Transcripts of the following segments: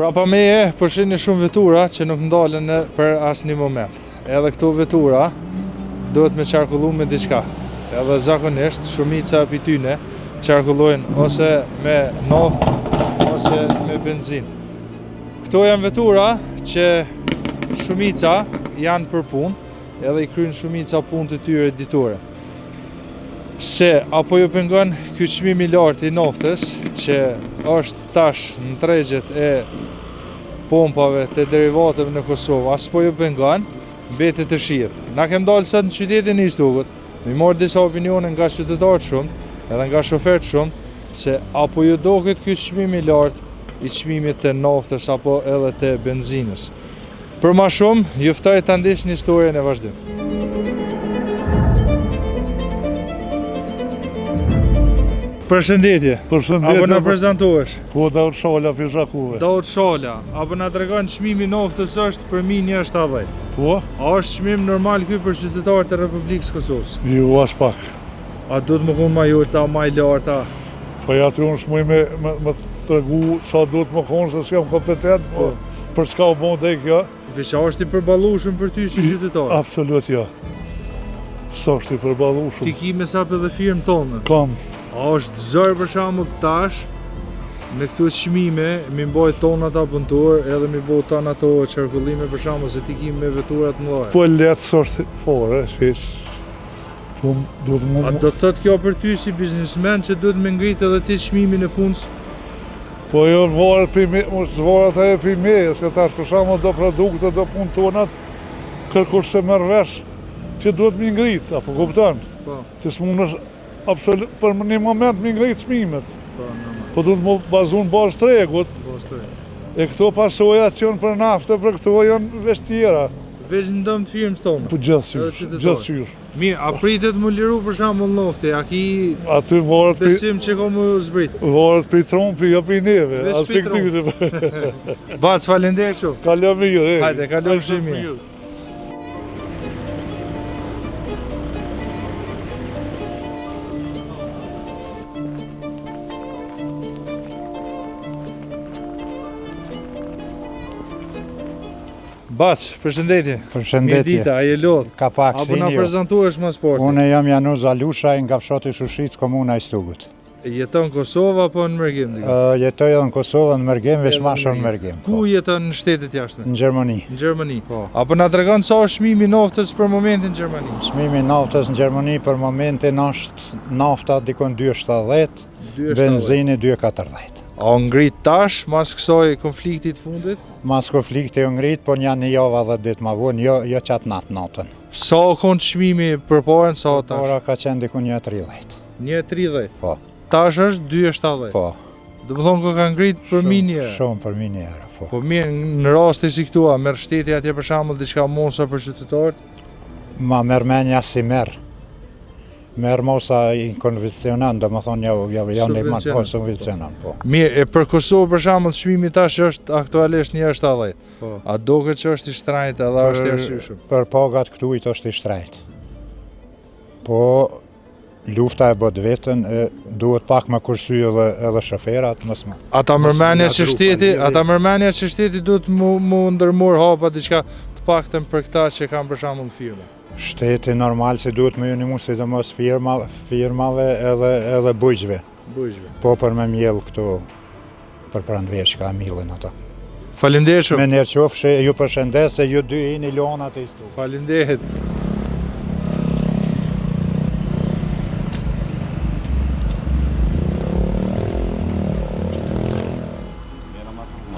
Prapa meje po shihni shumë vetura që nuk ndalen për asnjë moment. Edhe këto vetura duhet me qarkullu me diçka. Edhe zakonisht shumica e tyne qarkullojnë ose me naftë ose me benzinë. Këto janë vetura që shumica janë për punë, edhe i kryjnë shumica punët e tyre ditore. Se a po ju pengon ky çmim i lartë i naftës që është tash në tregjet e pompave të derivateve në Kosovë, a s'po ju pengon, mbetet të shihet. Na kem dalë sot në qytetin e Istogut, me marrë disa opinione nga qytetarët shumë, edhe nga shoferët shumë, se a po ju doket ky çmim i lartë i çmimit të naftës apo edhe të benzinës. Për ma shumë, ju ftoj ta ndiqni historinë në vazhdim. Përshëndetje. Përshëndetje. A po na prezantohesh? Po, Daut Shala, prej Gjakove. Daut Shala, a po na tregon çmimi i naftës është përmi 1.70? Po. A është çmim normal ky për qytetarët e Republikës së Kosovës? Jo, aspak. A duhet me konë ma i ulta, ma i larta? Po ja aty unë s'muj me, me, me tregu sa duhet me konë, se s'jam kompetent, po, për çka u bon dhe kjo. Veç a është i përballueshëm për ty si qytetar? Absolut jo. S'është i përballueshëm. Ti ki me sa edhe firmë tonën? Kam. A është zor për shembull tash me këto çmime, mi mbajt tonë ata punëtor edhe mi bo tanë ato qarkullime për shembull se ti ki me vetura të mëdha. Po lehtë s'është fare, si Po, duhet mu... A do të thotë kjo për ty si biznesmen që duhet me ngrit edhe ti çmimin e punës? Po jo, varet prej me, varet ajo prej meje, se tash për shembull do produkte, do punë tonat, kërkush s'e merr vesh që duhet mi ngrit, apo kupton? Po. Ti s'mundesh absolut për një moment mi ngrit çmimet. Po, normal. Po duhet mu bazu në bazë tregut. Bazë tregut. E këto pasojat që janë për naftë, për këto janë veç tjera. Veç në dëm të firmës tonë. Po gjithësysh, gjithësysh. Mirë, a pritet mu liru për shembull nafta, a ki Aty varet prej besim që ka mu zbrit? Varet prej Trumpi, jo prej neve, Veç as prej prej këtyre. Bac, faleminderit shumë. Kalo mirë, e. Hajde, kalo shumë mirë. Bac, përshëndetje. Përshëndetje. Mirëdita, a je lodh? Ka pak A po na si jo. prezantohesh ma s'pari? Unë jam Januz Alushaj nga fshati Shushicë, komuna e Istogut. Jeton në Kosovë apo në mërgim? Ë, jetoj edhe në Kosovë, në mërgim, veç Edhe ma në shumë në mërgim. Ku Po. jeton në shtetet jashtme? Në Gjermani. Në Gjermani. Po. A po na tregon sa është çmimi i naftës për momentin në Gjermani? Çmimi i naftës në Gjermani për momentin është nafta dikun 2.70, 2.70. benzini 2.40. A u ngrit tash mas kësaj konfliktit të fundit? Mas konflikti u ngrit, po nja një javë edhe ditë ma vonë, jo, jo qatë natë natën. Sa u kon çmimi përpara sa tash? Ora ka qenë dikun 1.30. 1.30. Po. Tash është 2.70. Po. Do të thonë ko ka ngrit përmi një euro. Shumë përmi një euro, po. Po mirë, në raste si këtu, a merr shteti atje për shembull diçka masa për qytetarët? Ma merr menja si merr. Merr masa i konvencionon, do më thonë, jo, jo, jo, ndihmon, po, subvencionon, po. Mirë, e për Kosovë për shembull çmimi tash është aktualisht 1.70. Po. A doket që është i shtrenjtë edhe është i arsyeshëm? Për pagat këtujt është i shtrenjtë. Po, lufta e bët vetën, e, duhet pak më kursy edhe, edhe shoferat, mos më. Ata mos merr menja më që ladru shteti, pa lidhje. ata merr menja që shteti duhet mu, mu ndërmor hapa diçka të paktën për këta që kanë për shembull firma. Shteti normal se duhet me ju nimu sidomos firma, firmave edhe, edhe bujqve. Bujqve. Po për me mjell këto për pranverë që ka millin ata. Faleminderit shumë. Me nërë qofshe, ju përshëndes se ju dy jeni luanat e Istogut. Faleminderit.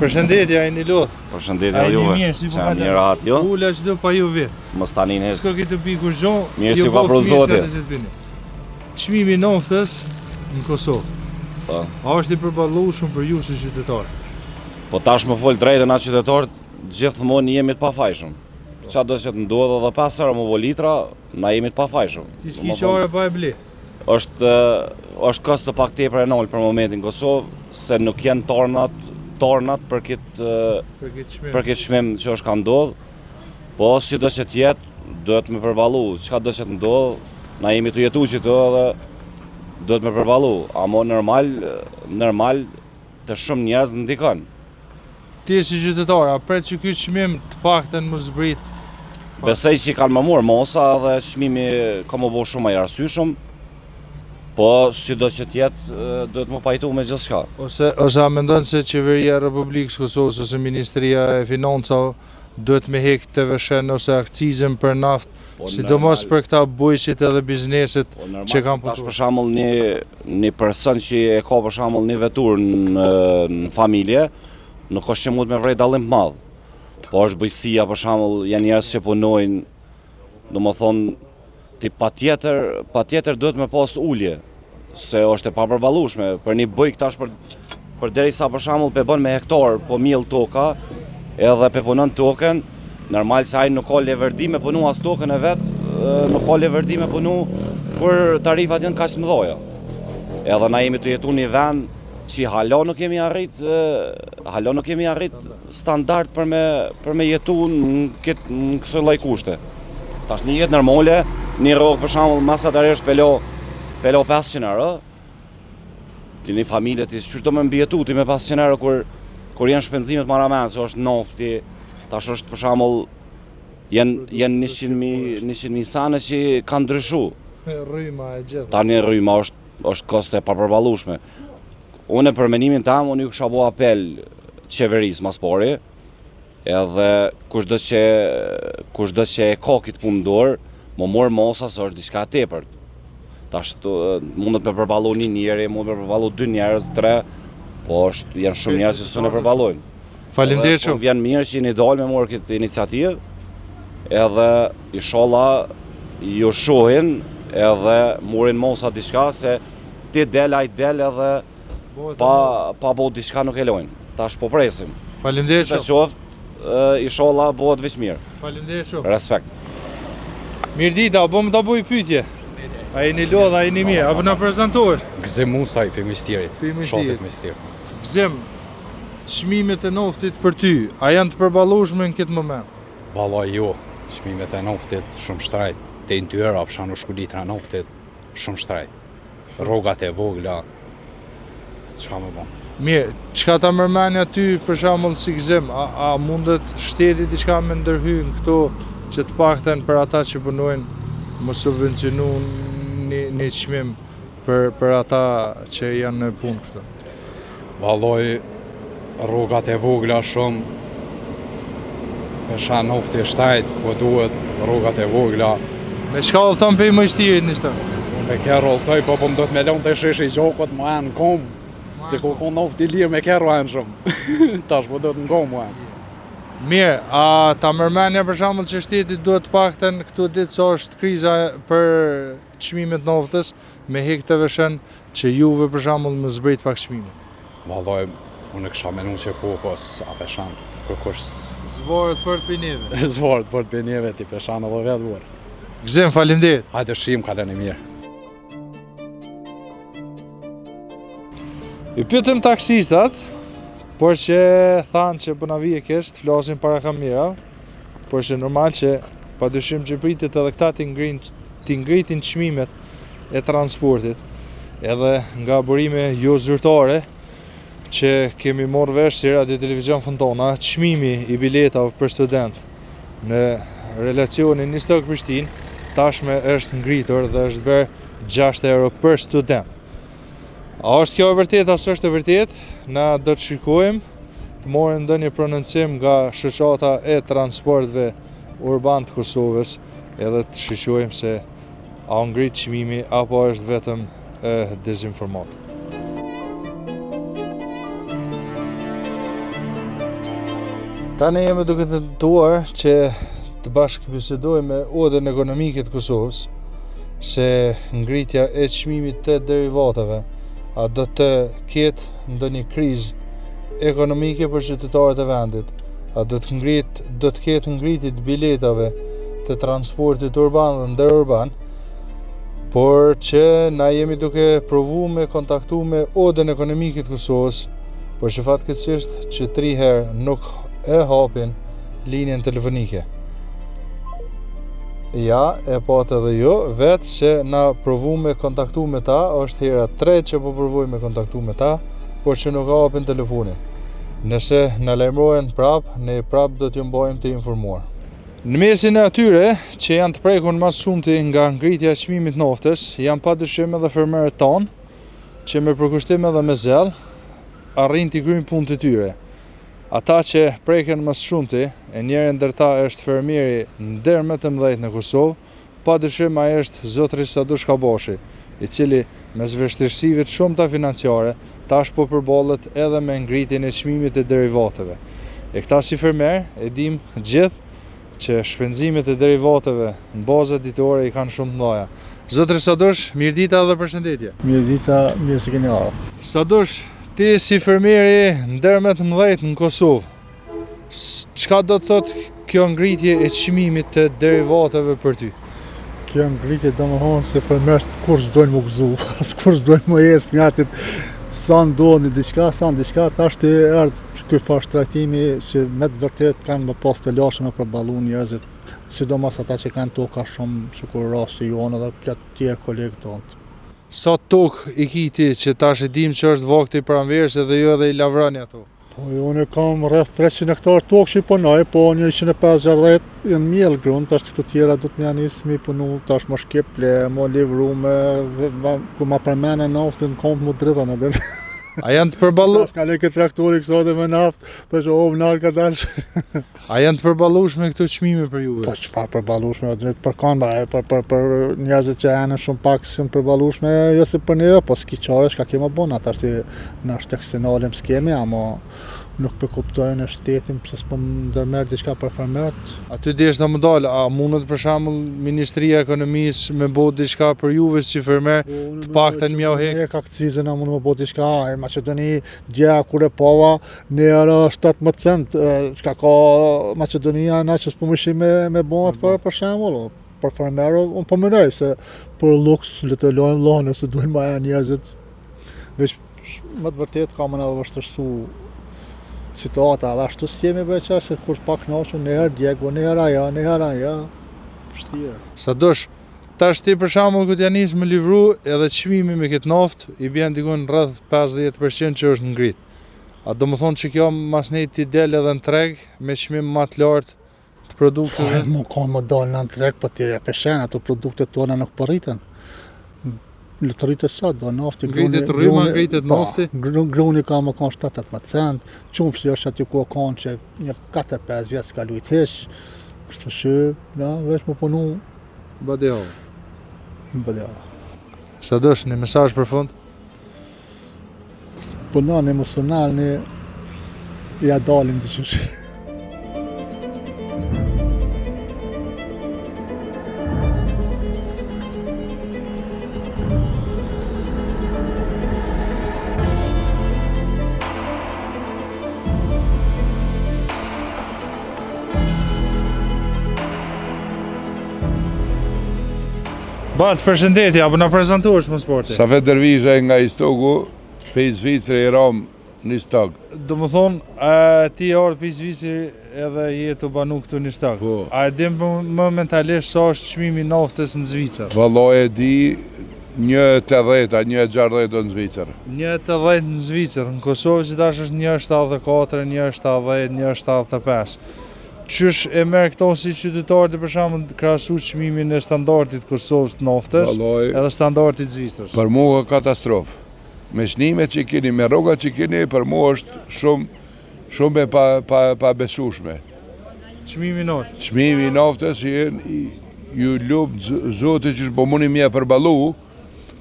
Përshëndetje, a jeni lodh? Përshëndetje A edhe jeni juve. mirë, si po Qa, kalon? mirë rahat jo? Ula çdo pa ju vet. Mos tani hes. S'ka ki të pi kurgjo. Mirë ju si u ka boftë pru mirë Zoti. s'ka të që të pini. Çmimi i naftës në Kosovë. Po. A është i përballueshëm për ju si qytetar? Po tash më fol drejtën na qytetarët gjithmonë jemi të pafajshëm. Qa do që të ndodhë edhe 5 euro më bo litra, na jemi të pafajshëm. Ti s'ki Domethënë, qare pa e ble. Është është kosto pak tepër e nalë për momentin në Kosovë, se nuk janë tarnat, tarnat për këtë Për këtë çmim. për këtë çmim që është ka ndodh. Po si do që të jetë, duhet me përballu, çka do që të ndodh, na jemi të jetu që të edhe duhet me përballu. Amo normal, normal të shumë njerëz ndikon. Ti si qytetar, a pret që ky çmim të paktën me zbrit? Besoj që kanë me morë masa dhe çmimi ka me u bo shumë më i arsyeshëm. Po, sido që të jetë, duhet me u pajtu me gjithçka. Ose, ose a mendon se Qeveria e Republikës së Kosovës ose Ministria e Financave duhet me hek TVSH-n ose akcizën për naftë, Po, sidomos për këta bujqit edhe bizneset Po, normal, që kanë Tash punëtuar. për shembull një një person që e ka për shembull një veturë në, në familje, nuk është që mund me vrejt dallim të madh. Po është bujqësia për shembull, janë njerëz që punojnë, domethënë ti patjetër, patjetër duhet me pas ulje, se është e papërballueshme. Për një bujk tash për përderisa për shembull pe bën me hektar, po mjell toka, edhe pe punon tokën, normal se ai nuk ka leverdi me punu as tokën e vet, nuk ka leverdi me punu kur tarifat janë kaq të mëdha. Edhe na jemi tu jetu në një vend që hala nuk kemi arrit, hala nuk kemi arrit standard për me për me jetu në këtë në kësaj lloj kushte. Tash një jetë normale, një rrogë për shembull mesatarisht pe lo pe lo 500 euro. Ti një familje ti qysh do me mbijetu ti me 500 euro kur kur janë shpenzimet marramendëse, është nafti, tash është për shembull janë janë 100.000 100.000 sene që kanë ndryshu. Rryma e gjitha. Tani rryma është është kosto e papërballueshme. Unë për mendimin tim, unë ju kisha bo apel qeverisë mas pari, edhe kushdo që kushdo që e ka këtë punë në dorë, me morë masa se është diçka e tepërt. Tash mundet me përballu një njeri, mundet me përballu dy njerëz, tre, po është janë shumë njerëz që s'un e përballojnë. Faleminderit Edhe, po shumë. Më vjen mirë që jeni dalë me morë këtë iniciativë, edhe inshallah ju shohin edhe morin masa diçka se ti del ai del edhe pa pa bo diçka nuk e lojnë. Tash po presim. Faleminderit Si të shumë. qoftë, inshallah bëhet veç mirë. Faleminderit shumë. Respekt. Mirëdita, a po më ta bëj pyetje? A jeni lodh, a jeni mirë? Apo na prezantohesh? Gëzim Musaj prej Mystirit, Prej Mystirit. fshatit Mystir. Gëzim, çmimet e naftit për ty, a janë të përballueshme në këtë moment? Valla jo, çmimet e naftit shumë shtrajt, te në 2 euro për shku litra naftit, shumë shtrajt. Rrogat e vogla, çka me bo? Mirë, çka ta merr menja ty për shembull si Gëzim, a, a mundet shteti diçka me ndërhy në këto që të paktën për ata që punojnë me subvencionu një, një çmim për, për ata që janë në punë kështu? Vallaj, rrogat e vogla shumë, Pesha nofti shtajt, po duhet rrogat e vogla. Me çka udhëton prej Mystirit në shtë? Me kerr udhëtoj, po po më do të me lonë te sheshi i gjokut, më anë në kom. Se ku ku nofti lirë me kerr anë shumë. Tash po do të në kom, anë. Mirë, a ta merr menja për shembull që shteti duhet të paktën këto ditë sa është kriza për çmimet naftës, me hek TVSH-n që juve për shembull me zbrit pak çmimin. Vallaj, unë e kisha menu që po, po, a peshan, kërkush Zvaret fort për neve. Zvaret fort për neve, ti peshan edhe vetë burë. Gëzim, faleminderit. Hajde shim, kaloni mirë. I pyetëm taksistat, por që thanë që po na vije keq të flasim para kamera, por që normal që pa dyshim që pritet edhe këta t'i ngrin t'i ngritin çmimet e transportit, edhe nga burime jo zyrtare që kemi marrë vesh si Radio Televizion Fontana, çmimi i biletave për student në relacionin Istog Prishtinë tashme është ngritur dhe është bërë 6 euro për student. A është kjo e vërtetë, a s'është e vërtetë? Na do të shikojmë të marrim ndonjë prononcim nga shoqata e transporteve urban të Kosovës edhe të shikojmë se a u ngrit çmimi apo është vetëm e, dezinformatë. Tani jemi duke tentuar që të bashkëbisedojmë me Odën Ekonomike të Kosovës se ngritja e çmimit të derivateve a do të ketë ndonjë krizë ekonomike për qytetarët e vendit, a do të ngrit do të ketë ngritje të biletave të transportit urban dhe ndërurban, por që na jemi duke provu me kontaktu me Odën Ekonomike të Kosovës, por që fatkeqësisht që tri herë nuk e hapin linjën telefonike. Ja, e patë edhe ju, vetë se na provu me kontaktu me ta, është hera tre që po provoj me kontaktu me ta, por që nuk hapin telefonin. Nëse na lajmërojnë prapë, ne prapë do t'ju mbajmë të informuar. Në mesin e atyre që janë të prekun ma së shumti nga ngritja e çmimit të naftës, janë padyshim edhe fermerët tanë, që me përkushtim edhe me zell arrijnë t'i kryjnë punët e tyre. Ata që preken më së shumti, e njëri ndër ta është fermeri ndër më të mëdhenjtë në Kosovë, Pa dyshim ai është zotëri Sadush Kabashi, i cili mes vështirësive të shumta financiare, tash po përballet edhe me ngritjen e çmimit të derivateve. E këta si fermerë e dimë të gjithë që shpenzimet e derivateve në baza ditore i kanë shumë të mëdha. Zotëri Sadush, mirëdita dhe përshëndetje. Mirëdita, mirë se keni ardhur. Sadush, ti si fermeri ndër më të mëdhenjtë në Kosovë, Çka do të thotë kjo ngritje e çmimit të derivateve për ty? Kjo ngritje domethonë se fermerët kurrë s'dojnë m'u gëzu, as kurrë s'dojnë me ecë nga atit, sa ndodh një diçka, sa në diçka, tash të erdhë ky farë shtrajtimi që me të vërtet kanë me pas telashe me përballu njerëzit, sidomos ata që kanë toka shumë, sikur rasti jonë edhe plot tjerë kolegë tonë. Sa tokë i ki ti që tash e dimë që është vakti i pranverës edhe ju edhe i lavroni ato? Po jo, unë kam rreth 300 hektar tokë që i punoj, po 150 janë mjellë grun, tash këto tjera do të më nis me punu, tash më shkep ple, më livru, me, ma, ku ma përmene naftën, komt më dridhen edhe. A janë të përballu... Tash kaloi këtë traktori kësaj me naftë, tash o më nalë ka dalë. A janë të përballueshme këto çmime për juve? Po çfarë përballueshme, o drejt për kanë, për për për njerëzit që janë shumë pak s'janë të përballueshme, jo se për neve, po s'ki çare, çka kemi bon ata si na shtek sinalim s'kemi, ama nuk po kuptojnë shtetin pse s'po ndërmerr diçka për fermerët. Aty deshta me dalë, a mundet për shembull Ministria e Ekonomisë me bo diçka për juve si fermer, po, të paktën me jau hek? Hek akcizën, a mund me bo diçka, e Maqedoni dje kur e pava, Një euro 17 cent, çka ka Maqedonia, na që s'po mujshim me, me bo atë për, për shembull, për fermerë, unë po mendoj se për luks, le të lojmë lonë, se duhen ma njerëzit, veç me të vërtet ka me na vështirësu situata, edhe ashtu s'jemi bre që se kur pak naqë, një herë djegu, një herë ajo, një herë ajo, vështirë. Sadush, tash ti për shembull kur t'ja nis me livru edhe çmimi me këtë naftë i bjen dikun rreth 50% që është ngrit. A domethonë që kjo masnej ti del edhe në treg me çmim ma të lartë të produkteve? Po, më ka më dalë në treg, po ti e pe sheh, ato produktet tona nuk po rriten. Le të rritet sa do nafti, gruni, ngritet rryma, ngritet po, nafti. Gruni ka me kanë 17 cent, qumështi është aty ku kanë që një 4-5 vjet s'ka lujt hiç. Kështu që, na veç me punu Badihava. Badihava. Sadush, një mesazh për fund? Punoni, mos u nalni, ja dalim të qysh. Bacë, përshëndetje, apo na prezantohesh më së pari? Safet Dervishaj nga Istogu, pej Zvicre i ram në Istog. Domethonë, ti je ardhë pej Zvicre edhe je tu banu këtu në Istog. Po. A e dim momentalisht sa është çmimi i naftës në Zvicër? Valla e di 1.80, 1.60 në Zvicër. 1.80 në Zvicër, në Kosovë që tash është 1.74, 1.70, 1.75. Qysh e merr këto si qytetar ti për shembull krahasu çmimin e standardit të Kosovës të naftës edhe standardit të Zvicrës? Për mua katastrofë. Me çmimet që keni, me rrogat që keni, për mua është shumë shumë e pa pa pabesueshme. Çmimi i naftës. Çmimi i naftës që ju lumt Zoti që po muni me e përballu,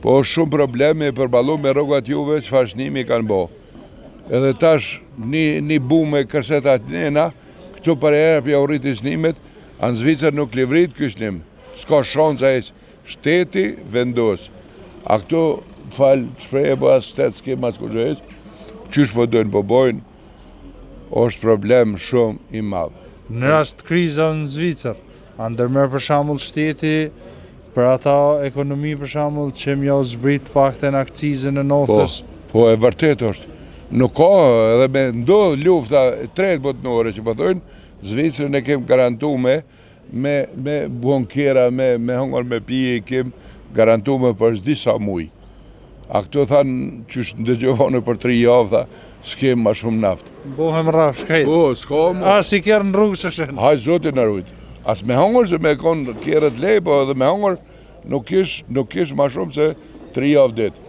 po është shumë problem me e përballu me rrogat juve çfarë çmimi kanë bo. Edhe tash një, një bum e kërset atë nena, këtu për herë po jau rritin çmimet, a në Zvicër nuk livrit ky çmim, s'ka shansa hiç, shteti vendos. A këtu, fal, shprehje, po as shtet s'kem as kurgjo hiç, qysh po dojnë po bojnë, është problem shumë i madh. Në rast krizave në Zvicër, A ndërmerr për shembull shteti për ata ekonomi për shembull që me jau zbrit të paktën akcizën e naftës? Po, po e vërtetë është. Nuk ka edhe me ndodh lufta e tretë botnore që po thonë, Zvicrën e kem garantume me me bunkera, me me hongër me pije i kem garantume për disa muj. A këtu thanë, qysh ndëgjova unë për tri javë, tha, s'kem ma shumë naftë. Bohem rrafsh, krejt. Po, s'ka mo. As i kerr në rrugë s'është. Haj, zoti na rujt. As me hongër, se me konë kerret lej, po edhe me hongër, nuk kish, nuk kish ma shumë se tri javë ditë.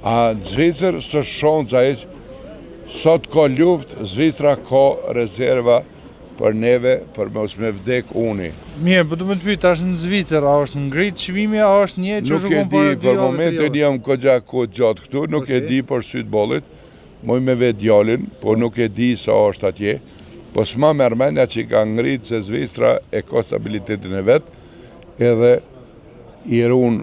A në Zvicër s'është shanca hiç, sot ka luftë, Zvicra ka rezerva për neve, për mos me vdek uni. Mirë, po du me të pyet, tash në Zvicër, a është ngrit çmimi, a është njëjtë që Nuk e di, për momentin jam kogja kohë gjatë këtu, nuk e di për sy të bollit, muj me vet djalin, po nuk e di sa është atje, po s'ma merr mendja që ka ngrit se Zvicra e ka stabilitetin e vet, edhe i run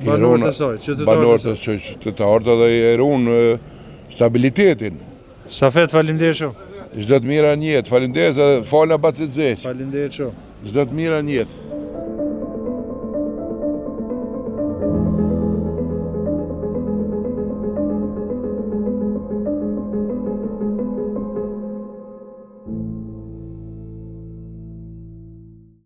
banorët e saj, qytetarët banorët e saj, qytetarët edhe i run stabilitetin. Safet, faleminderit shumë. Çdo të mira në jetë, faleminderit edhe falna bacit Zeq. Faleminderit shumë. Çdo të mira në jetë.